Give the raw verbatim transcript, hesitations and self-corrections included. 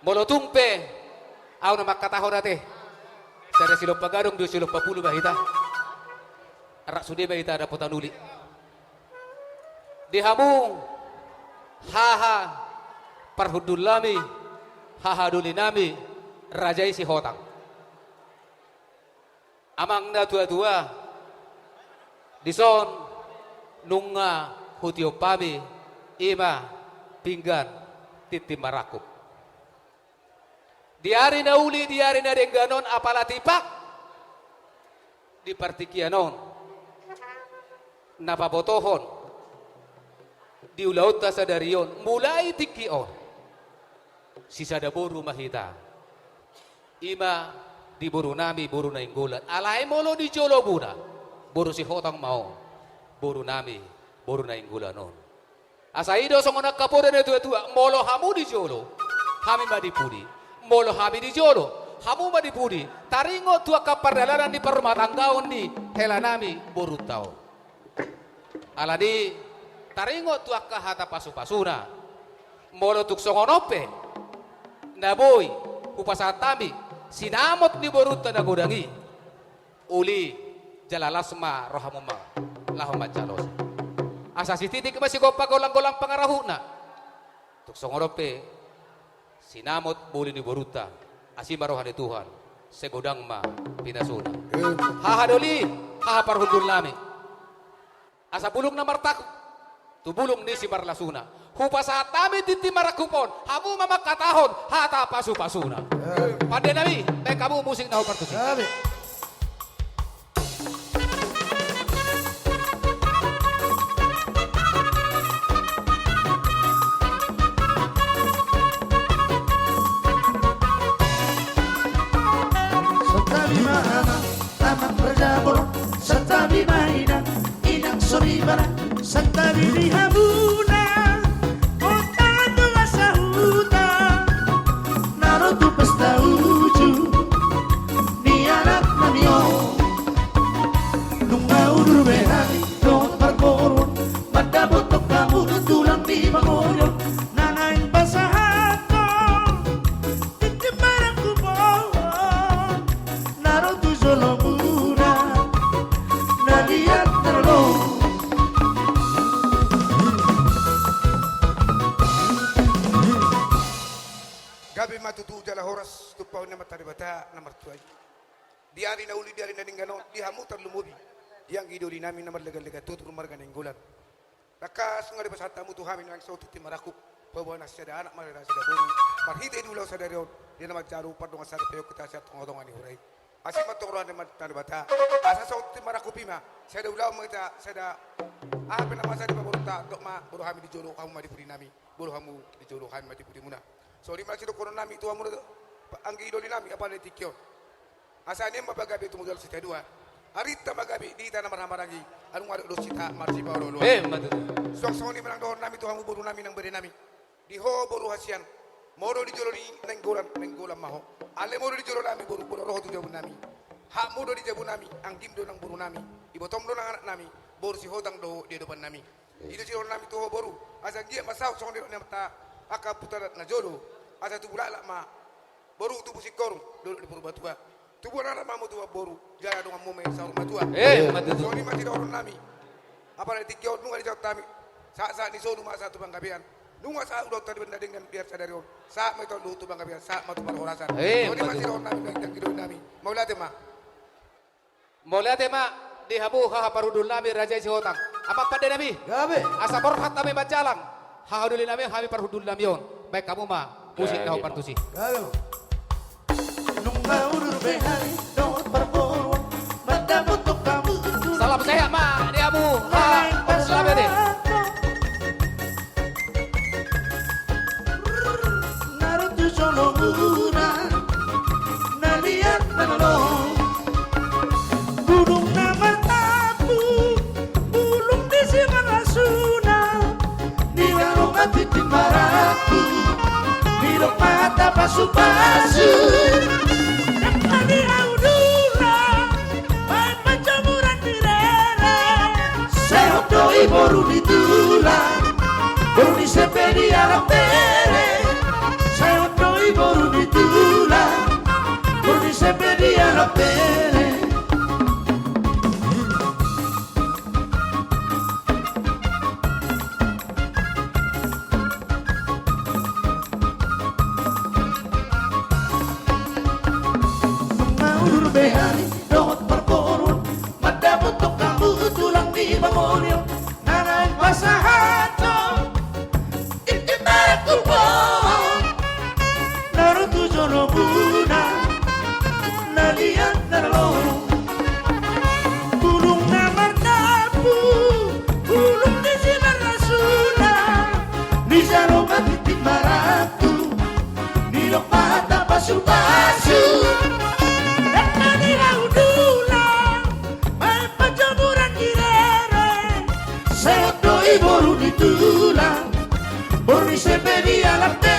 Molo tung pe ahu na mangkatahon ate, sada silompa gadong, dua silompa pulu ma hita. Rap sude ma hita dapotan uli. Di hamu haha parhundulnami, haha dolinami, raja i Sihotang. Amang na tuatua, dison nunga hutiop hami, i ma pinggan tintin marangkup. Di ari na uli, di ari na denggan on, apala tipak di partingkian on, na pabotohon di ulaonta sadari on, mulai tingki on, sisada boru ma hita. I ma di borunami, boru Nainggolan. Alai molo di jolo muna, boru Sihotang ma on, borunami, boru Nainggolan on. Asa i do songon angka poda na tuatua, molo hamu di jolo, hami ma di pudi. Molo hami di jolo, hamu ma di pudi. Taringot tu angka pardalanan ni parrumatanggaon ni helanami borunta on. Alani taringot tu angka hata pasupasuna. Molo tung songon on pe na boi hupasahat hami sinamot ni borunta na godang i, uli jala las ma rohamu ma laho manjalosi. Asa sititik ma sigompa, golanggolang pangarahutna. Tung songon on pe sinamot ma uli ni borunta, asi ma roha ni Tuhan, sai godang ma pinasuna. Haha doli, haha parhundulnami. Asa bulung na martangkup tu bulung ni simarlasuna. Hupasahat hami tintin marangkup on, hamu ma mangkatahon hata pasupasuna. Pandenami, baen hamu musik na hombar tusi. Santabi ma amang, amang raja bolon, santabi ma inang, inang soripada, santabi di hamuna, on tangan tu sahuta, na ro tu pesta uju ni anaknami on. Nunga udur be hami dohot parboruon, mandapothon hamu tulang di mangoli on, na naeng pasahathon tintin marangkup on, na ro tu jolomuna, na liat na lolo. Gabe ma tutu jala horas tumpahon ni Amanta Debata na martua i. Di ari na uli, di ari na denggan on, di hamu tarlumobi di anggi dolinami na marleganlegan tutur marga Nainggolan. Tangkas nunga dipasahat hamu tu hami nang songon tintin marangkup, paboa na sada anak, marhite sada boru, marhite di ulaon sadari on, di na manjalo pardongansaripeon hita sian tongatonga ni hura i. Asi ma antong roha ni Amanta Debata, asa songon tintin marangkup i ma, sada ulaon ma hita, sada aha pe na masa di paborunta, dok ma, boru hami di jolo, hamu ma di pudinami, boru hamu di jolo, hami ma di pudimuna. Songon i ma sidohononnami tu hamu anggi dolinami, apala di tingki on. Asa nian ma pagabe tumundalhon sitadoan. Arinta ma gabe di hita na marhahamaranggi, ai nunga dok dos hita marsipaolooloan. Emma tutu. Suang songon i ma nang dohononnami tu hamu borunami nang berenami. Di ho boru hasian, molo di jolo ni Nainggolan, Nainggolan ma ho. Alai molo di jolonami boru, boru ro ho tu jabunami. Hakmu do di jabunami, anggim do nang borunami. Ibotom do nang anaknami, boru Sihotang do di adopannami. I do sidohononnami tu ho boru, asa anggiat ma saut songon nidok ni amanta angka ompunta na jolo, asa tubu laklak ma boru, tubu singkoru dolok di Purbatua. Tubu anak ma hamu tubu boru, jala donganmu ma i saur matua. Emma tutu. Songon i ma sidohononnami. Apala di tingki on nunga disaut hami sahatsahat ni solu ma sahat tu panggabean. Nunga sahat ulaonta di banda denggan di ari sadari on, sahat ma hita on dohot tu panggabean, sahat ma tu parhorasan. Emma tutu. Songon i ma sidohononnami, nang anggi dolinami. Mauliate ma. Mauliate ma di hamu haha parhundulnami, raja i Sihotang. Amang pandenami. Gabe. Asa borhat hami manjalang haha dolinami, hami parhundulnami on. Baen hamu ma musik na hombar tusi. Gabe. Nunga udur be hami dohot parboruon, mandapothon hamu. Salam sehat ma di hamu haha parhundulnami. Na ro tu jolomuna, na liat na lolo. Bulung na martampuk, bulung di simarlasuna, di na ro ma tintin marangkup, didok ma hata pasupasu. Nang na di haudura, baen panjamuran ni rere. Sehat do i boru ni tulang, boru ni Sepedi anak bere. Sehat do i boru hali dohot parboruon, mandapothon hamu tulang ni Pangolian, na naeng pasahathon tingki marangkup on, na ro tu jolomuna, na liat na lolo. Bulung na mardampuk, bulung ni simarnasuna, nijalo ma tintin marangkup, nidok ma hata pasupasu. Dengke ni hau tulang, baen panjomuran ni rere, sehat do i boru ni tulang. Boru ni Sembe dialap be